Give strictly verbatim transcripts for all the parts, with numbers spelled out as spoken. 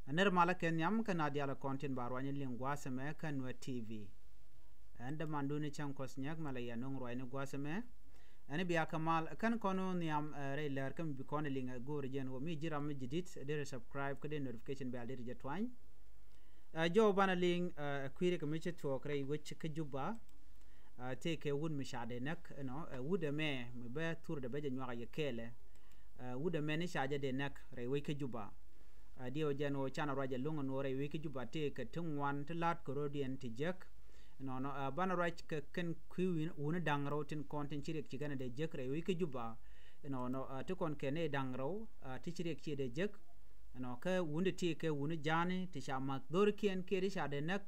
Ɛ nɛr malä kɛ nhiam kä na dialɛ kɔn tin ba ruany liŋ gua̱a̱th ɛmɛ kä Nuer T V. Ɛn dämandun ni cäŋ kuɔth nyɛk mɛ la yɛ no̱ŋ ruacni gua̱a̱th ɛmɛ. Ɛn bia kɛ mal kän kɔn nhiam rɛy lɛr kä mi bi kɔn liŋ ɛ go̱o̱r jɛn wä mi ji̱ ram mi ji̱ di̱t deri subscribe kä deri notification bell deri jɛ tuany. Ɛ jɔw banɛ liŋ ɛ kui̱ri kɛ mi ci thuɔɔk rɛy wec kä Juba. Tëë kɛ wut mi ca dee näk ɛnɔ ɛ wut ɛmɛ mi bɛ thur dee bɛ jɛ nyuak a yɛ kɛɛlɛ. Wut ɛmɛ ni ca jɛ dee näk rɛy wec kä Juba. Diɛw jɛn ɣöö canɛ ruac ɛ luŋ ɛn ɣöö rɛy wec kä Juba tëë kɛ ti ŋuan ti la̱t kɛ ro̱diɛn ti jek. Ɛnɔnɔ banɛ ruac kɛ kɛn kui̱ wuni da̱ŋ rɛw tin kɔn tin ci riɛk ci kɛn ɛ dee jek rɛy wec kä Juba. Ɛnɔnɔ ti kɔn kɛ nɛy da̱ŋ rɛw ti ci riɛk ci dee jek. Ɛnɔ kä wuni ti kɛ wuni ja̱a̱ni ti ca ma̱k dho̱rikiɛn kiɛ ti ca dee näk.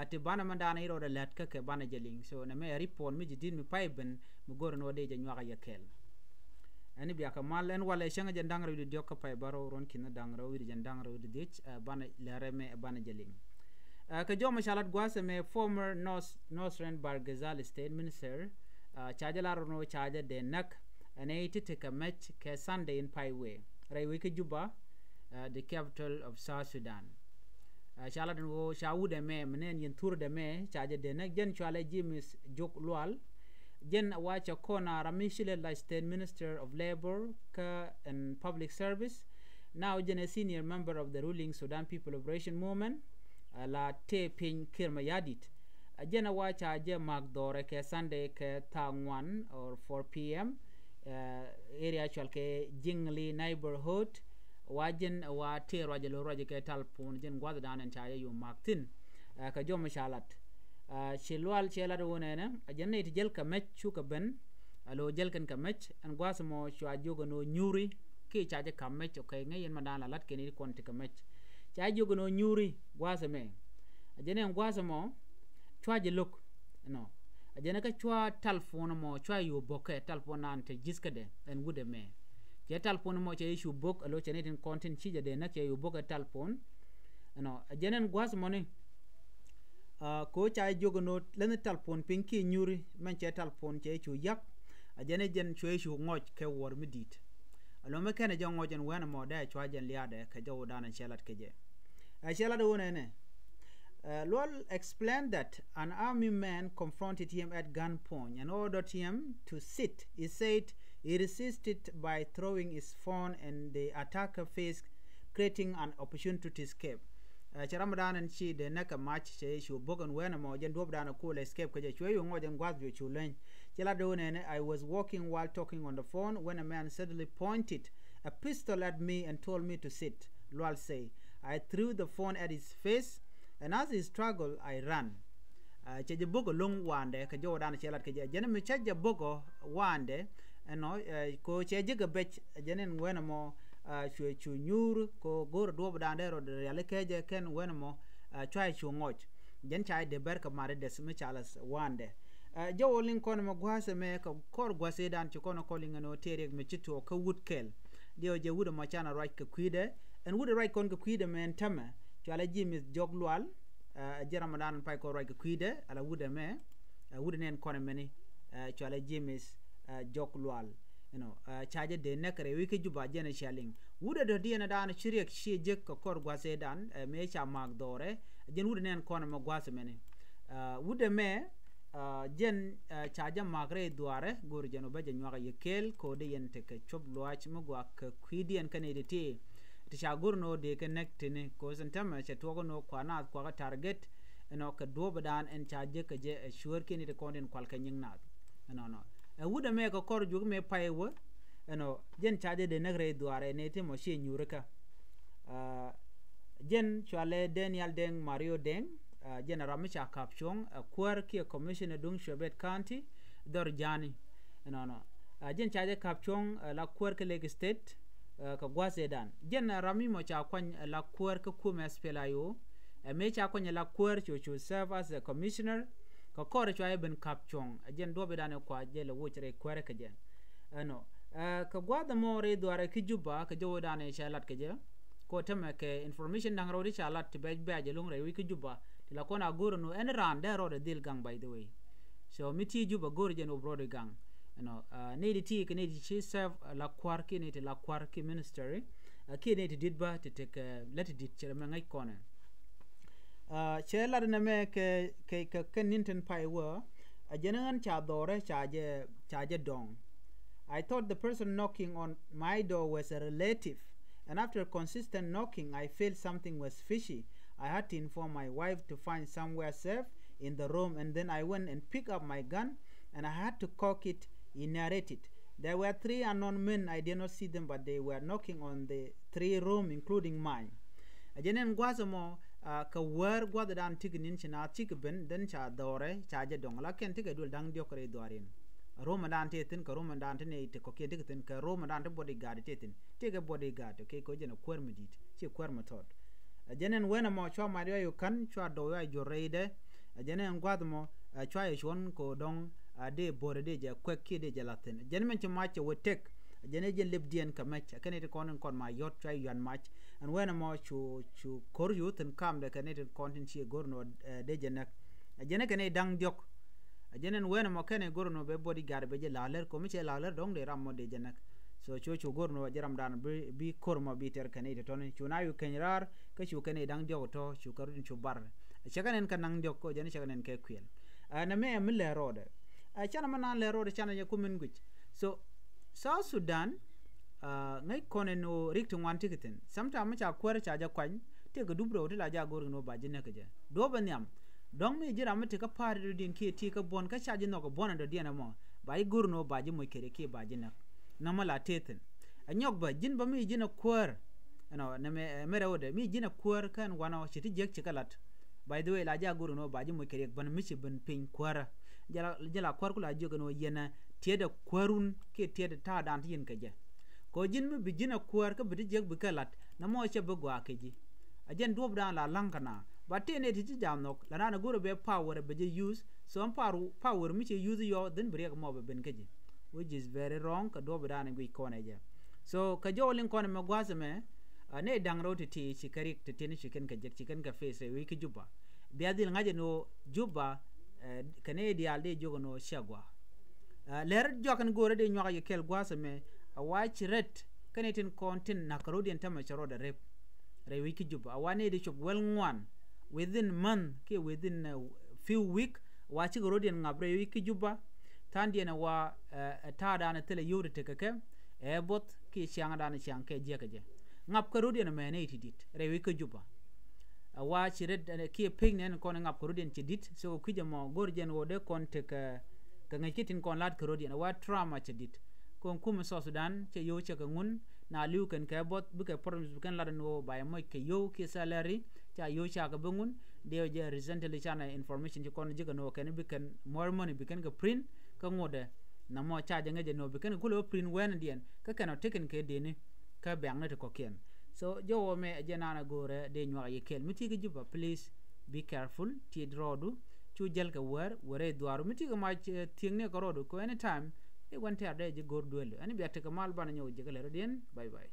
Ti banɛ mɛn da̱a̱n i̱ rɔɔdɛ lät kä kɛ banɛ jɛ liŋ so nɛ mɛ ɛ ripot mi ji̱ di̱t mi pay ben mi go̱r ɛn wä dee jɛ nyuak a yɛ kɛl. Ɛn bia kɛ mal ɛn walɛ cäŋ jɛn da̱ŋ rɛw di diɔk kä pay bärɔw ruɔ̱n ki̱n da̱ŋ rɛw di jɛn da̱ŋ rɛw di dhiec banɛ lɛrɛ mɛ banɛ jɛ liŋ. Kɛ jɔmɛ ca lat gua̱a̱th ɛmɛ former North, Northern Bahr el Ghazal State Minister ca jɛ lar ɛn wä ca jɛ dee näk ɛn ɛ ti ti kɛ mɛc kɛ Sunday in pay wee rɛy wec kä Juba, the capital of South Sudan. Ca lat ɛn wä ca wut ɛmɛ mi nɛn yɛn thur dɛmɛ ca jɛ dee näk jɛn cualɛ James Jok Lual. Jɛn wa cɛ kɔn a ram mi ci lɛ la State Minister of Labor kä ɛn Public Service. Now jɛn ɛ senior member of the ruling Sudan People Liberation Movement. La tëë piny Kiir Mayardit. Jɛn ɛ wa ca jɛ ma̱k dhɔrɛ kɛ Sunday kɛ thaa ŋuan or four p m. Area cual kɛ Jingli neighborhood. Wa jɛn wa tëë ruacɛ lo ruacɛ kɛ talpon jɛn gua̱th dan ɛn ca jɛ yo ma̱k thi̱n. Kɛ jɔmɛ ca lat ci Lual cɛ lat wun ɛnɛ a jɛn nɛy ti jäl kɛ mɛc cukɛ ben. A lo jäl kɛn kɛ mɛc ɛn gua̱th mɔ cua jiök ɛn ɣöö nyuuri kiɛ ca jɛ ka̱m mɛc ɔ kɛ ŋäc yɛn ma da̱a̱n la la̱t kɛn i̱ kɔn ti kɛ mɛc. Ca jiök ɛn ɣöö nyuuri gua̱th ɛmɛ. A jɛn ɛn gua̱th ɛmɔ cua jɛ lo̱k ɛnɔ. A jɛn ɛ kä cua talpon ɛmɔ cua yo̱o̱ bo̱kɛ talpon naan te ji̱th kädɛ ɛn wut ɛmɛ. Cɛ talpon ɛmɔ cɛ i̱ cu bo̱k a lo cɛ ni tin kɔn tin ci jɛ dee näk cɛ yo̱o̱ bo̱kɛ talpon. Ɛnɔ a jɛn ɛn gua̱th ɛmɔni. Kɛ ɣöö ca jiök ɛn ɣöö länh talpon piny kiɛ nyuuri mɛn cɛ talpon cɛ cu yak. A jɛn ɛ jɛn cuɛ cu ŋɔc kɛ wuɔr mi di̱i̱t. A lo̱mɛ kɛnɛ jɛ ŋɔc ɛn wɛn ɛmɔ dee a cua jɛn liaadɛ kɛ jɔwdan ɛn cɛ lat kɛ jɛ. Ɛ cɛ lat ɛ wun ɛnɛ. Lual explained that an army man confronted him at gunpoint and ordered him to sit. He said he resisted by throwing his phone and the attacker faced creating an opportunity to escape. Cɛ ram dan ɛn ci dee näk kɛ mac cɛ cu bo̱k ɛn wɛn ɛmɔ jɛn duɔ̱p dan ɛ cool escape kɛ jɛ cuɛ yo̱ ŋɔc ɛn gua̱th juɔ cu leny. Cɛ lat do̱n ɛn I was walking while talking on the phone when a man suddenly pointed a pistol at me and told me to sit. Lual say I threw the phone at his face and as he struggled I ran. Cɛ jɛ bo̱k ɛlɔ̱ŋ wandɛ kɛ jɔwdan cɛ lat kɛ jɛ jɛn mi cɛ jɛ bo̱k ɔ wandɛ. Ɛnɔ ko cɛ jɛ kɛ bɛc jɛn in wɛn ɛmɔ. Cuɛ cu nyuur ko go̱r duɔ̱p dan dee rɔ riali kɛ jɛ kɛn wɛn ɛmɔ. Cua cu ŋɔc jɛn ca dee bɛr kɛ mari dɛth mi ca la wandɛ. Jɛ wä liŋ kɔn ɛmɛ gua̱a̱th ɛmɛ kɛ kɔr gua̱a̱th ëëdan ci kɔn ɛ kɔn liŋ ɛn ɣöö tëë riɛk mi ci tuɔɔk kä wut kɛl. Diɛw jɛ wut ɛmɔ can a ruac kɛ kui̱dɛ ɛn wut ɛ ruac kɔn kɛ kui̱dɛ mɛ ɛn tämɛ. Cualɛ James Jok Lual. Ɛ jɛ ram ɛ dan pay kɔn ruac kɛ kui̱dɛ ala wut ɛmɛ. Wut ɛ nɛn kɔn ɛmɛni. Cualɛ James Jok Lual. Ɛnɔ ca jɛ dee näk rɛy wec kä Juba jɛn ɛ cia liŋ wut ɛ dɔ̱diɛn ɛ dan ci riɛk ci jek kɛ kɔr gua̱a̱th ëëdan ɛ mëë ca ma̱a̱k dhɔrɛ. Jɛn wut ɛ nɛn kɔn ɛmɛ gua̱a̱th ɛmɛni. Wut ɛmɛ jɛn ca jɛ ma̱a̱k rɛy dhuaarɛ go̱o̱r jɛn wä bä jɛ nyuak a yɛ kɛɛl ko̱o̱dɛ yɛn tekɛ cop luaac mi guak kɛ kui̱diɛn kä nɛy ti ti. Ti ca go̱r ni wä dee kɛ näk tini ko̱o̱s ɛn tämɛ cɛ tuɔk ni wä kua naath kuakä target. Ɛnɔ kɛ duɔ̱ɔ̱pdan ɛn ca jek kɛ jɛ ɛ cuäär kiɛn ti kɔn tin kual kɛ nyiŋ naath. Ɛnɔnɔ ɛ wut ɛmɛ kɛ kɔr juɔk mɛ pay wä. Ɛnɔ jɛn ca jɛ dee näk rɛy dhuaarɛ nɛy ti mɔ ciɛ nyuurikä. Jɛn cualɛ Daniel Deng Mario Deng. Jɛn ɛ ram mi ca kap cuɔ̱ŋ ɛ kuäär kiɛ commissioner duŋ Cuebet County dhɔr ja̱a̱ni. Ɛnɔnɔ jɛn ca jɛ kap cuɔ̱ŋ ɛ la kuäär kä Lake State. Kɛ gua̱a̱th ëëdan jɛn ɛ ram mi mɔ ca kuany ɛ la kuäär kä kumɛ S P L A I O. Ɛ mëë ca kuany ɛ la kuäär cu cu serve as a commissioner. Kɛ kɔr cua jɛ ben kap cuɔ̱ŋ ɛ jɛn duɔ̱p ëëdan ɛ kua jɛ lɛ woc rɛy kuäärä kɛ jɛ. Ɛnɔ kɛ gua̱a̱th ɛmɔ rɛy dhuaarɛ kä Juba kɛ jɔwdan ɛ cɛ lat kɛ jɛ. Kɔ tämɛ kɛ information da̱ŋ rɛw ti ca lat ti bɛc bɛ̈ɛ̈c ɛlɔ̱ŋ rɛy wec kä Juba ti la kɔn a go̱r ɛn ɣöö ɛn raan dee rɔɔdɛ dhil gaŋ by the way. So mi ti Juba go̱r jɛn wä bi rɔɔdɛ gaŋ. Ɛnɔ nɛy ti ti kɛ nɛy ti ci serve la kua̱r kiɛ nɛy ti la kua̱r kiɛ ministry. Ɛ kiɛ nɛy ti di̱t bä ti tekɛ lät ti di̱t cɛ rɛ mɛ ŋäc kɔnɛ. Cɛ lat nɛ mɛ kɛ kɛ kɛ ni̱n tin pay wä. Ɛ jɛn ɣän ca dhɔrɛ ca jɛ ca jɛ dɔŋ. I thought the person knocking on my door was a relative, and after consistent knocking, I felt something was fishy. I had to inform my wife to find somewhere safe in the room, and then I went and picked up my gun, and I had to cock it, he narrated. There were three unknown men. I did not see them, but they were knocking on the three room, including mine. A jɛn ɛn gua̱a̱th ɛmɔ, ah, kɛ wäär gua̱a̱th dan tik ni̱n ci naath cik ben, then ca dhɔrɛ ca jɛ dɔŋ la kɛn tikɛ duël da̱ŋ diɔ̱k rɛy dhɔarin. Rom dan tëë thi̱n kɛ rom dan ti nɛy ti kɔ̱kiɛn tik thi̱n kɛ rom dan ti bodyguard tëë thi̱n. Tikɛ bodyguard, okay, kɛ jɛn ɛ kuäär mi di̱i̱t, ci kuäär mi thɔɔt. A jɛn ɛn wen ɛmɔ cua mat yua yu ka̱n, cua dɔw yua juɔr rɛydɛ. A jɛn ɛn gua̱a̱th ɛmɔ, a cua yɛ cuɔ̱n kɛ dɔ̱ŋ, a dee bo̱rɛ dee jɛ kuɛk kiɛ dee jɛ la̱th thi̱n. A jɛn min ci mac cɛ wä tek. A jɛn ɛ jɛn lep diɛn kɛ mɛc. A kɛn iti kɔn in kɔn ma yɔt cua yuan mac. Ɛn wen ɛmɔ cu cu ko̱r yu thi̱n kamdɛ kɛn iti kɔn tin ci go̱r nɔ, eh, dee jɛ nɛk. A jɛn ɛ kɛn ɛ da̱ŋ diɔ̱k. A jɛn ɛn wen ɛmɔ kɛn ɛ go̱r nɔ bɛ bodyguard bɛ jɛ la̱k lär kɔmi cɛ la̱k lär dɔ̱ŋ dee ram mɔ dee jɛ nɛk. So cu cu go̱r nɔ jɛ ram dan bi bi ko̱r mɔ bi tɛr kɛn iti tɔni cu na yu keny raar kä cu kɛn ɛ da̱ŋ diɔ̱k tɔ cu kɛ rut in cu bar. Cɛ kɛn ɛn kɛ naŋ diɔ̱k kɔ jɛn cɛ kɛn ɛn kɛ kuɛl. Ɛ nɛ mɛ mi lɛ rɔɔdɛ. Ɛ canɛ mɛ naan lɛ rɔɔdɛ canɛ jɛ kumin guic. So South Sudan, ah, ŋäc kɔn ɛn ɣöö rik ti ŋuan ti kɛ thi̱n. Sometime mi ca kuäär ca jɛ kuany, tëëkɛ dup rɛw ti la jɛ a go̱r kɛ ni ɣöö ba ji̱ näk kɛ jɛ. Duɔ̱ɔ̱p ɛ nhiam. Dɔ̱ŋ mi ji̱ ram mi ti kä pa̱a̱t dɔ̱diɛn kiɛ ti kä buɔ̱n kä ca ji̱ nhɔk ɛ buɔ̱n ɛ dɔ̱diɛn ɛmɔ. Ba ji̱ go̱r ni ɣöö ba ji̱ moc kɛ ri kiɛ ba ji̱ näk. Nɔmɔ la tëë thi̱n. Ɛ nyɔk bä, ji̱n bä mi ji̱n ɛ kuäär. Ɛnɔ, nɛ mɛ, mɛ rɛw dɛ, mi ji̱n ɛ kuäär kä ɛn wanɔ ci ti jiäk ci kä lat. By the way, la jɛ a go̱r kɛ ni ɣöö ba ji̱ moc kɛ riɛk bän mi ci ben piny kuäärä. Jɛ la, jɛ la kuäär ku la jiök kɛ ni ɣöö yɛn ɛ tiɛt ɛ kuäärun kiɛ tiɛt ɛ ta̱a̱dan ti yɛn kɛ jɛ. Kɛ ɣöö ji̱n mi bi ji̱n ɛ kuäär kä bi ti jiäk bi kɛ la̱t, nɔmɔ cɛ bi gɔaa kɛ ji̱. A jɛn duɔ̱ɔ̱pdan la la̱ŋ kɛ na. Ba tëë nɛy ti ci jam nhɔk, la naan ɛ go̱r ɛ bɛ power ɛ bɛ jɛ use, so ɛn power, power mi ci use yɔ, dhin bi riɛk mɔ bɛ ben kä ji̱. Which is very wrong, kɛ duɔ̱ɔ̱pdan ɛ guic kɔn ɛ jɛ. So, kɛ jɔw liŋ kɔn ɛ mɛ gua̱a̱th ɛmɛ, a nɛy da̱ŋ rɛw ti̱ti̱ ci kɛ riɛk ti̱ti̱ ni ci kɛn kɛ jek, ci kɛn kɛ face rɛy wec kä Juba. Bia dhil ŋa̱c ɛn ɣöö Juba, eh, kɛ nɛy diaal dee jiök ɛn ɣöö cia gɔaa. Eh, lɛr jɔak ɛn go̱o̱rä dee nyuak yɛ kɛl gua̱a̱th ɛmɛ, a wa ci ret kɛnɛ tin kɔn tin na̱k kɛ ro̱diɛn tämɛ cɛ rɔɔdɛ rep. Rɛy wec kä Juba, a wa nɛy dee cop wäl ŋuan, within month, kiɛ within, eh, few week, a wa cikɛ ro̱diɛn ŋap rɛy wec kä Juba. Tha̱a̱ŋdiɛn a wa, eh, ta̱a̱dan a thilɛ yio̱w ti tekɛ kɛ, ɛ both kiɛ ciaŋdan a ciaŋ kɛ jiäkä jɛ. Ŋap kɛ ro̱diɛn a mɛnɛ iti dit rɛy wec kä Juba. A wa ci ret, eh, kiɛ pek nɛn kɔn ŋap kɛ ro̱diɛn ci dit, so kui̱c ɛmɔ go̱r jɛn ɣöö dee kɔn tekɛ, kɛ ŋäc ki̱ tin kɔn la̱t kɛ ro̱diɛn a wa trauma cɛ dit. Kɔn kumɛ South Sudan cɛ yio̱w cɛ kɛ ŋun, na li̱w kɛn kɛ both bikɛ problems bikɛn lat ɛn ɣöö ba yɛ moc kɛ yio̱w kiɛ salary, ca yio̱w ca kɛ bi ŋun, dee jɛ recently canɛ information ci kɔn ji̱ kɛn ɣöö kɛn bikɛn more money bikɛn kɛ print, kä ŋotdɛ. Nɔmɔ ca jɛ ŋäc ɛn ɣöö bikɛn kɛ kulɛ wä print wɛndiɛn, kä kɛn ɔ tekɛn kɛ deni, kä bɛ̈ŋni ti kɔ̱kiɛn. So, jɔwä mɛ ɛ jɛ naan a go̱o̱rɛ dee nyuak yɛ kɛl. Mi ti kä Juba, please be careful, ti rɔɔdu, cu jäl kɛ wäär, wäär ɛ dhuaaru. Mi ti kɛ mac, eh, thiekni kɛ rɔɔdu, kɛ any time, i̱ wän tɛ̈r dee ji̱ go̱o̱r duël. Ɛn bia tekɛ mal banɛ nyɔk ji̱ kɛ lɛ rɔ̱diɛn, bye bye.